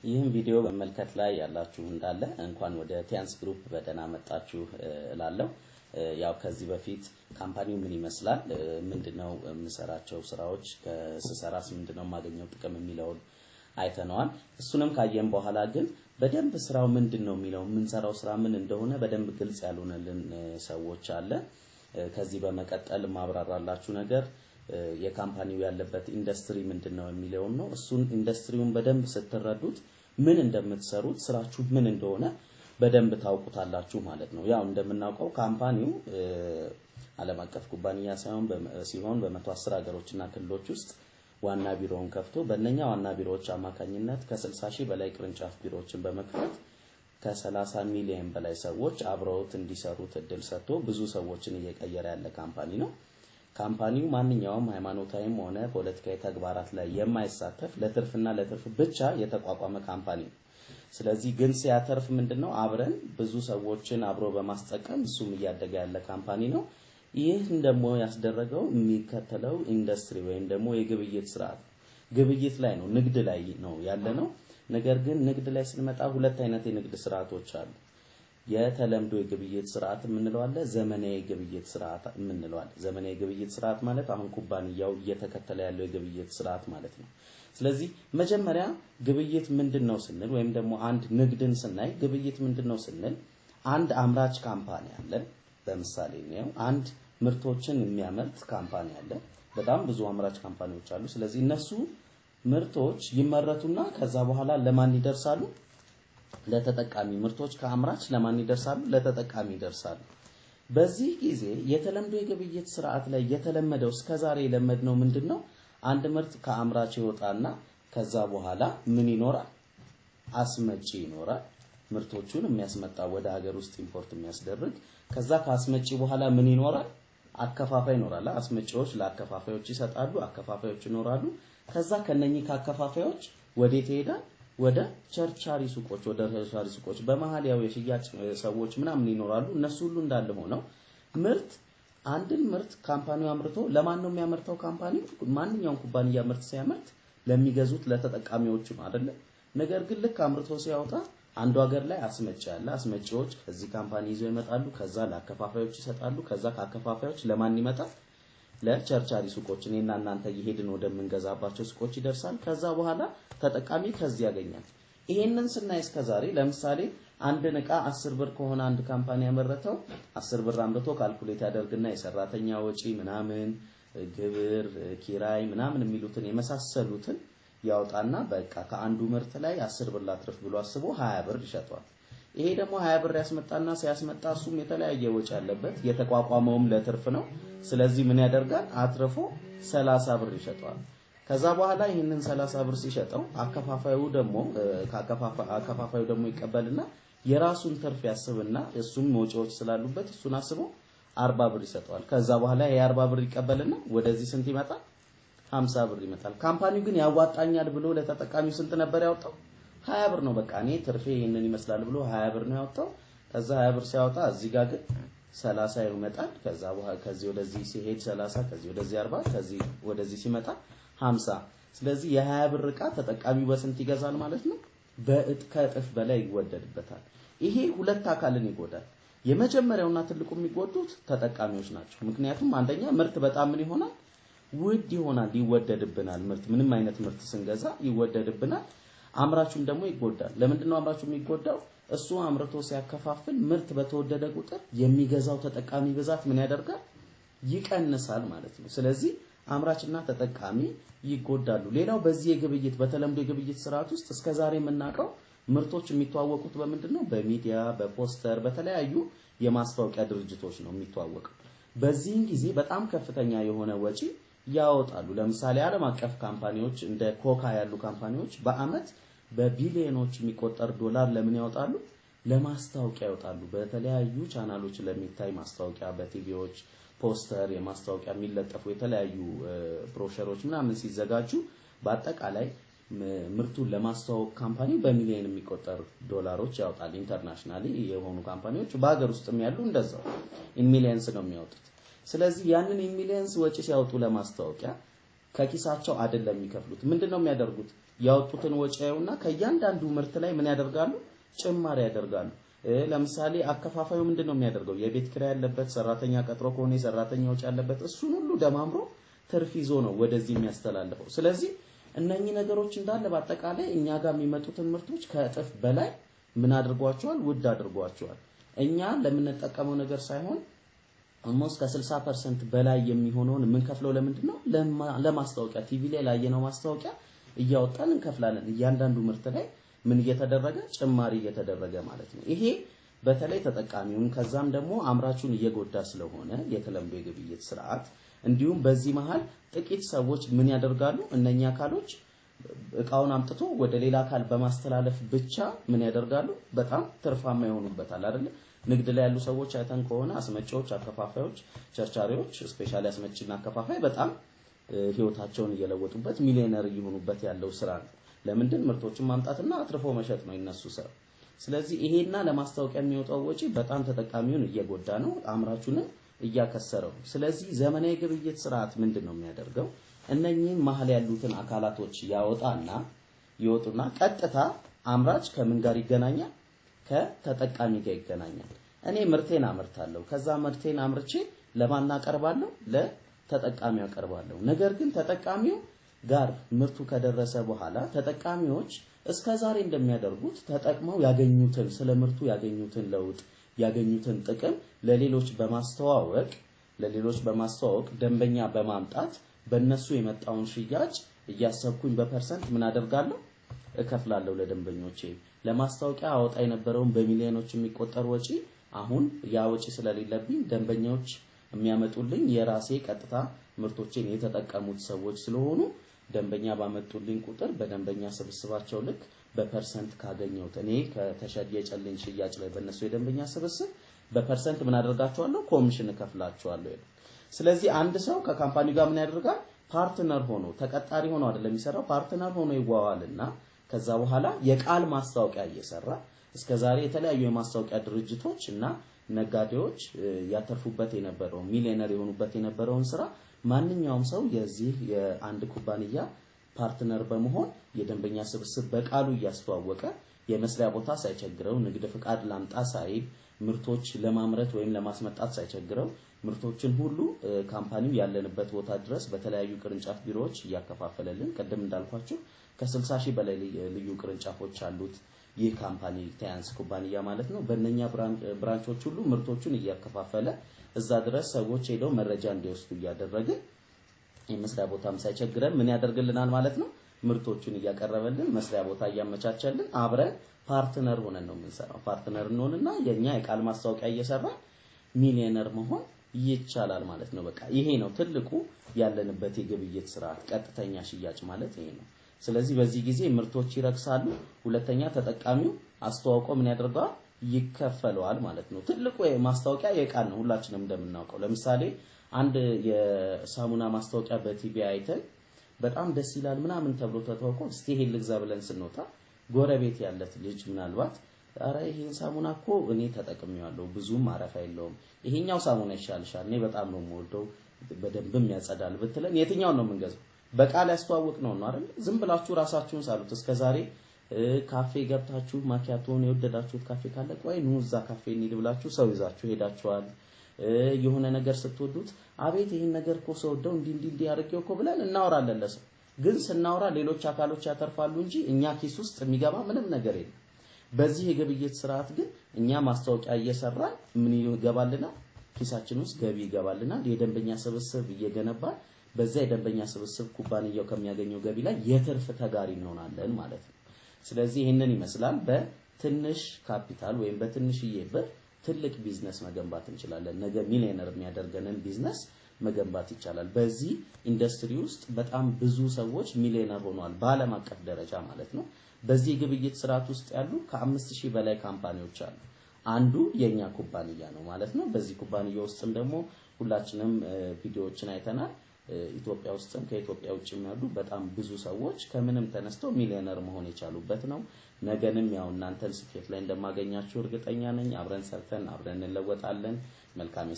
ይህን ቪዲዮ በመመልከት ላይ ያላችሁ እንዳለ እንኳን ወደ ቲያንስ ግሩፕ በደህና መጣችሁ እላለሁ። ያው ከዚህ በፊት company ው ምን ይመስላል፣ ምንድነው የምሰራቸው ስራዎች፣ ስሰራስ ምንድነው የማገኘው ጥቅም የሚለውን አይተነዋል። እሱንም ካየን በኋላ ግን በደንብ ስራው ምንድነው የሚለው፣ የምንሰራው ስራ ምን እንደሆነ በደንብ ግልጽ ያልሆነልን ሰዎች አለ። ከዚህ በመቀጠል ማብራራላችሁ ነገር የ company ው ያለበት ኢንዱስትሪ ምንድነው የሚለውን ነው። እሱን ኢንዱስትሪውን በደንብ ስትረዱት ምን እንደምትሰሩት፣ ስራችሁ ምን እንደሆነ በደንብ ታውቁታላችሁ ማለት ነው። ያው እንደምናውቀው company ው ዓለም አቀፍ ኩባንያ ሳይሆን ሲሆን በ110 ሀገሮችና ክልሎች ውስጥ ዋና ቢሮውን ከፍቶ በእነኛ ዋና ቢሮዎች አማካኝነት ከ60 ሺህ በላይ ቅርንጫፍ ቢሮዎችን በመክፈት ከ30 ሚሊዮን በላይ ሰዎች አብረውት እንዲሰሩት እድል ሰጥቶ ብዙ ሰዎችን እየቀየረ ያለ company ነው። Company ው ማንኛውም ሃይማኖታዊም ሆነ ፖለቲካዊ ተግባራት ላይ የማይሳተፍ፣ ለትርፍና ለትርፍ ብቻ የተቋቋመ company ነው። ስለዚህ ግን ሲያተርፍ ምንድነው አብረን ብዙ ሰዎችን አብሮ በማስጠቀም እሱም እያደገ ያለ company ነው። ይህን ደግሞ ያስደረገው የሚከተለው ኢንዱስትሪ ወይም ደግሞ የግብይት ስርዓት ግብይት ላይ ነው፣ ንግድ ላይ ነው ያለነው። ነገር ግን ንግድ ላይ ስንመጣ ሁለት አይነት የንግድ ስርዓቶች አሉ። የተለምዶ የግብይት ስርዓት የምንለው አለ፣ ዘመናዊ የግብይት ስርዓት የምንለው አለ። ዘመናዊ የግብይት ስርዓት ማለት አሁን ኩባንያው እየተከተለ ያለው የግብይት ስርዓት ማለት ነው። ስለዚህ መጀመሪያ ግብይት ምንድነው ስንል ወይም ደግሞ አንድ ንግድን ስናይ ግብይት ምንድነው ስንል አንድ አምራች company አለ። በምሳሌ ነው፣ አንድ ምርቶችን የሚያመርት company አለ። በጣም ብዙ አምራች company ዎች አሉ። ስለዚህ እነሱ ምርቶች ይመረቱና ከዛ በኋላ ለማን ይደርሳሉ? ለተጠቃሚ። ምርቶች ከአምራች ለማን ይደርሳሉ? ለተጠቃሚ ይደርሳሉ። በዚህ ጊዜ የተለምዶ የግብይት ስርዓት ላይ የተለመደው፣ እስከዛሬ የለመድነው ምንድነው? አንድ ምርት ከአምራች ይወጣና ከዛ በኋላ ምን ይኖራል? አስመጪ ይኖራል። ምርቶቹን የሚያስመጣ፣ ወደ ሀገር ውስጥ import የሚያስደርግ። ከዛ ከአስመጪ በኋላ ምን ይኖራል? አከፋፋይ ይኖራል። አስመጪዎች ለአከፋፋዮች ይሰጣሉ፣ አከፋፋዮች ይኖራሉ። ከዛ ከነኚህ ከአከፋፋዮች ወዴት ይሄዳል? ወደ ቸርቻሪ ሱቆች፣ ወደ ቸርቻሪ ሱቆች። በመሃል ያው የሽያጭ ሰዎች ምናምን ይኖራሉ። እነሱ ሁሉ እንዳለ ሆነው ምርት አንድን ምርት company ው አምርቶ ለማን ነው የሚያመርተው? Company ው፣ ማንኛውም ኩባንያ ምርት ሲያመርት ለሚገዙት ለተጠቃሚዎቹ ነው አይደለ? ነገር ግን ልክ አምርቶ ሲያወጣ አንዱ ሀገር ላይ አስመጪ አለ። አስመጪዎች ከዚህ company ይዘው ይመጣሉ። ከዛ ለአከፋፋዮች ይሰጣሉ። ከዛ ከአከፋፋዮች ለማን ይመጣል? ለቸርቻሪ ሱቆች፣ እኔና እናንተ እየሄድን ወደምንገዛባቸው ሱቆች ይደርሳል። ከዛ በኋላ ተጠቃሚ ከዚህ ያገኛል። ይሄንን ስናይ እስከዛሬ ለምሳሌ አንድን እቃ 10 ብር ከሆነ አንድ company ያመረተው፣ 10 ብር አምርቶ calculate ያደርግና የሰራተኛ ወጪ ምናምን፣ ግብር፣ ኪራይ ምናምን የሚሉትን የመሳሰሉትን ያወጣና በቃ ከአንዱ ምርት ላይ 10 ብር ላትርፍ ብሎ አስቦ 20 ብር ይሸጠዋል። ይሄ ደግሞ 20 ብር ያስመጣና ሲያስመጣ እሱም የተለያየ ወጪ አለበት። የተቋቋመውም ለትርፍ ነው። ስለዚህ ምን ያደርጋል? አትርፎ 30 ብር ይሸጠዋል። ከዛ በኋላ ይህንን 30 ብር ሲሸጠው አከፋፋዩ ደግሞ ይቀበልና የራሱን ትርፍ ያስብና እሱም ወጪዎች ስላሉበት እሱን አስቦ 40 ብር ይሰጠዋል። ከዛ በኋላ የ40 ብር ይቀበልና ወደዚህ ስንት ይመጣል? 50 ብር ይመጣል። Company ው ግን ያዋጣኛል ብሎ ለተጠቃሚው ስንት ነበር ያወጣው? 20 ብር ነው። በቃ እኔ ትርፌ ይህንን ይመስላል ብሎ 20 ብር ነው ያወጣው። ከዛ 20 ብር ሲያወጣ እዚህ ጋር ግን 30 ይመጣል። ከዛ በኋላ ከዚህ ወደዚህ ሲሄድ 30፣ ከዚህ ወደዚህ 40፣ ከዚህ ወደዚህ ሲመጣ 50። ስለዚህ የ20 ብር ዕቃ ተጠቃሚው በስንት ይገዛል ማለት ነው? ከእጥፍ በላይ ይወደድበታል። ይሄ ሁለት አካልን ይጎዳል። የመጀመሪያውና ትልቁ የሚጎዱት ተጠቃሚዎች ናቸው። ምክንያቱም አንደኛ ምርት በጣም ምን ይሆናል? ውድ ይሆናል፣ ይወደድብናል። ምርት፣ ምንም አይነት ምርት ስንገዛ ይወደድብናል። አምራቹም ደግሞ ይጎዳል። ለምንድን ነው አምራቹ የሚጎዳው? እሱ አምርቶ ሲያከፋፍል ምርት በተወደደ ቁጥር የሚገዛው ተጠቃሚ ብዛት ምን ያደርጋል? ይቀንሳል ማለት ነው። ስለዚህ አምራችና ተጠቃሚ ይጎዳሉ። ሌላው በዚህ የግብይት በተለምዶ የግብይት ስርዓት ውስጥ እስከዛሬ የምናውቀው ምርቶች የሚተዋወቁት በምንድን ነው? በሚዲያ፣ በፖስተር፣ በተለያዩ የማስታወቂያ ድርጅቶች ነው የሚተዋወቀው። በዚህን ጊዜ በጣም ከፍተኛ የሆነ ወጪ ያወጣሉ። ለምሳሌ ዓለም አቀፍ company ዎች እንደ ኮካ ያሉ company ዎች በአመት በቢሊዮኖች የሚቆጠር ዶላር ለምን ያወጣሉ? ለማስታወቂያ ያወጣሉ። በተለያዩ ቻናሎች ለሚታይ ማስታወቂያ፣ በቲቪዎች፣ ፖስተር፣ የማስታወቂያ የሚለጠፉ የተለያዩ ብሮሸሮች ምናምን ሲዘጋጁ በአጠቃላይ ምርቱን ለማስተዋወቅ company በሚሊዮን የሚቆጠር ዶላሮች ያወጣል። Internationally የሆኑ company ዎች፣ በሀገር ውስጥም ያሉ እንደዛው in millions ነው የሚያወጡት። ስለዚህ ያንን in millions ወጪ ሲያወጡ ለማስታወቂያ ከኪሳቸው አይደለም የሚከፍሉት። ምንድነው የሚያደርጉት? ያወጡትን ወጪ ያዩና ከእያንዳንዱ ምርት ላይ ምን ያደርጋሉ? ጭማሪ ያደርጋሉ። ለምሳሌ አከፋፋዩ ምንድን ነው የሚያደርገው? የቤት ኪራይ ያለበት፣ ሰራተኛ ቀጥሮ ከሆነ የሰራተኛ ወጪ ያለበት፣ እሱን ሁሉ ደማምሮ ትርፍ ይዞ ነው ወደዚህ የሚያስተላልፈው። ስለዚህ እነኚህ ነገሮች እንዳለ በአጠቃላይ እኛ ጋር የሚመጡትን ምርቶች ከእጥፍ በላይ ምን አድርጓቸዋል? ውድ አድርጓቸዋል። እኛ ለምንጠቀመው ነገር ሳይሆን almost ከ60% በላይ የሚሆነውን የምንከፍለው ለምንድን ነው? ለማስታወቂያ፣ ቲቪ ላይ ላየነው ማስታወቂያ እያወጣን እንከፍላለን። እያንዳንዱ ምርት ላይ ምን እየተደረገ? ጭማሪ እየተደረገ ማለት ነው። ይሄ በተለይ ተጠቃሚውን ከዛም ደግሞ አምራቹን እየጎዳ ስለሆነ የተለምዶ የግብይት ስርዓት፣ እንዲሁም በዚህ መሃል ጥቂት ሰዎች ምን ያደርጋሉ? እነኛ አካሎች እቃውን አምጥቶ ወደ ሌላ አካል በማስተላለፍ ብቻ ምን ያደርጋሉ? በጣም ትርፋማ ይሆኑበታል አይደለ? ንግድ ላይ ያሉ ሰዎች አይተን ከሆነ አስመጪዎች፣ አከፋፋዮች፣ ቸርቻሪዎች፣ specially አስመጪና አከፋፋይ በጣም ህይወታቸውን እየለወጡበት ሚሊዮነር እየሆኑበት ያለው ስራ ነው። ለምንድን? ምርቶችን ማምጣትና አትርፎ መሸጥ ነው የነሱ ስራ። ስለዚህ ይሄና ለማስታወቂያ የሚወጣው ወጪ በጣም ተጠቃሚውን እየጎዳ ነው፣ አምራቹንም እያከሰረው ነው። ስለዚህ ዘመናዊ ግብይት ስርዓት ምንድን ነው የሚያደርገው? እነኚህን መሀል ያሉትን አካላቶች ያወጣና ይወጡና ቀጥታ አምራች ከምን ጋር ይገናኛል? ከተጠቃሚ ጋር ይገናኛል። እኔ ምርቴን አመርታለሁ። ከዛ ምርቴን አምርቼ ለማን አቀርባለሁ? ለተጠቃሚው አቀርባለሁ። ነገር ግን ተጠቃሚው ጋር ምርቱ ከደረሰ በኋላ ተጠቃሚዎች እስከ ዛሬ እንደሚያደርጉት ተጠቅመው ያገኙትን፣ ስለ ምርቱ ያገኙትን ለውጥ፣ ያገኙትን ጥቅም ለሌሎች በማስተዋወቅ ደንበኛ በማምጣት በእነሱ የመጣውን ሽያጭ እያሰብኩኝ በ percent ምን አደርጋለሁ? እከፍላለሁ ለደንበኞቼ። ለማስታወቂያ አወጣ የነበረውን በሚሊዮኖች የሚቆጠር ወጪ አሁን ያ ወጪ ስለሌለብኝ፣ ደንበኞች የሚያመጡልኝ የራሴ ቀጥታ ምርቶቼን የተጠቀሙት ሰዎች ስለሆኑ፣ ደንበኛ ባመጡልኝ ቁጥር በደንበኛ ስብስባቸው ልክ በ percent ካገኘሁት፣ እኔ ከተሸጠልኝ ሽያጭ ላይ በእነሱ የደንበኛ ስብስብ በ percent ምን አደርጋቸዋለሁ? ኮሚሽን እከፍላቸዋለሁ። ስለዚህ አንድ ሰው ከ company ጋር ምን ያደርጋል? Partner ሆኖ፣ ተቀጣሪ ሆኖ አይደለም የሚሰራው፣ partner ሆኖ ይዋዋልና ከዛ በኋላ የቃል ማስታወቂያ እየሰራ፣ እስከ ዛሬ የተለያዩ የማስታወቂያ ድርጅቶች እና ነጋዴዎች ያተርፉበት የነበረውን፣ ሚሊዮነር የሆኑበት የነበረውን ስራ ማንኛውም ሰው የዚህ የአንድ ኩባንያ partner በመሆን የደንበኛ ስብስብ በቃሉ እያስተዋወቀ፣ የመስሪያ ቦታ ሳይቸግረው፣ ንግድ ፍቃድ ላምጣ ሳይል፣ ምርቶች ለማምረት ወይም ለማስመጣት ሳይቸግረው፣ ምርቶችን ሁሉ company ው ያለንበት ቦታ ድረስ በተለያዩ ቅርንጫፍ ቢሮዎች እያከፋፈለልን፣ ቅድም እንዳልኳችሁ ከ60 ሺህ በላይ ልዩ ቅርንጫፎች አሉት ይህ company፣ ቲያንስ ኩባንያ ማለት ነው። በእነኛ branch ኦች ሁሉ ምርቶቹን እያከፋፈለ እዛ ድረስ ሰዎች ሄደው መረጃ እንዲወስዱ እያደረግን፣ የመስሪያ ቦታም ሳይቸግረን ምን ያደርግልናል ማለት ነው? ምርቶቹን እያቀረበልን፣ መስሪያ ቦታ እያመቻቸልን፣ አብረን partner ሆነን ነው የምንሰራው። Partner እንሆንና የኛ የቃል ማስታወቂያ እየሰራን ሚሊዮነር መሆን ይቻላል ማለት ነው። በቃ ይሄ ነው ትልቁ ያለንበት የግብይት ስርዓት፣ ቀጥተኛ ሽያጭ ማለት ይሄ ነው። ስለዚህ በዚህ ጊዜ ምርቶች ይረክሳሉ። ሁለተኛ ተጠቃሚው አስተዋውቆ ምን ያደርገዋል? ይከፈለዋል ማለት ነው። ትልቁ ማስታወቂያ የቃል ነው፣ ሁላችንም እንደምናውቀው። ለምሳሌ አንድ የሳሙና ማስታወቂያ በቲቪ አይተን በጣም ደስ ይላል ምናምን ተብሎ ተተዋውቆ እስቲ ይሄን ልግዛ ብለን ስንወጣ ጎረቤት ያለት ልጅ ምናልባት ኧረ ይሄን ሳሙና እኮ እኔ ተጠቅሜዋለሁ፣ ብዙም አረፋ የለውም፣ ይሄኛው ሳሙና ይሻልሻል፣ እኔ በጣም ነው የምወደው፣ በደንብም ያጸዳል ብትለን የትኛውን ነው የምንገዛው? በቃል ያስተዋወቅ ነው ነው አይደል? ዝም ብላችሁ ራሳችሁን ሳሉት። እስከዛሬ ካፌ ገብታችሁ ማኪያቶን የወደዳችሁት ካፌ ካለ ቆይ ኑ እዛ ካፌ እንሂድ ብላችሁ ሰው ይዛችሁ ሄዳችኋል። የሆነ ነገር ስትወዱት አቤት ይሄን ነገር እኮ ስወደው እንዲህ እንዲህ እንዲህ አድርጌው እኮ ብለን እናወራለን ለሰው። ግን ስናወራ ሌሎች አካሎች ያተርፋሉ እንጂ እኛ ኪስ ውስጥ የሚገባ ምንም ነገር የለም። በዚህ የግብይት ስርዓት ግን እኛ ማስታወቂያ እየሰራን ምን ይገባልናል? ኪሳችን ውስጥ ገቢ ይገባልናል። የደንበኛ ስብስብ እየገነባን በዛ የደንበኛ ስብስብ ኩባንያው ከሚያገኘው ገቢ ላይ የትርፍ ተጋሪ እንሆናለን ማለት ነው። ስለዚህ ይህንን ይመስላል። በትንሽ ካፒታል ወይም በትንሽዬ ብር ትልቅ ቢዝነስ መገንባት እንችላለን። ነገ ሚሊዮነር የሚያደርገንን ቢዝነስ መገንባት ይቻላል። በዚህ ኢንዱስትሪ ውስጥ በጣም ብዙ ሰዎች ሚሊዮነር ሆነዋል፣ በዓለም አቀፍ ደረጃ ማለት ነው። በዚህ የግብይት ስርዓት ውስጥ ያሉ ከ5,000 በላይ company ዎች አሉ። አንዱ የኛ ኩባንያ ነው ማለት ነው። በዚህ ኩባንያ ውስጥም ደግሞ ሁላችንም ቪዲዮዎችን አይተናል። ኢትዮጵያ ውስጥም ከኢትዮጵያ ውጭም ያሉ በጣም ብዙ ሰዎች ከምንም ተነስተው ሚሊዮነር መሆን የቻሉበት ነው። ነገንም ያው እናንተን ስኬት ላይ እንደማገኛችሁ እርግጠኛ ነኝ። አብረን ሰርተን አብረን እንለወጣለን። መልካም።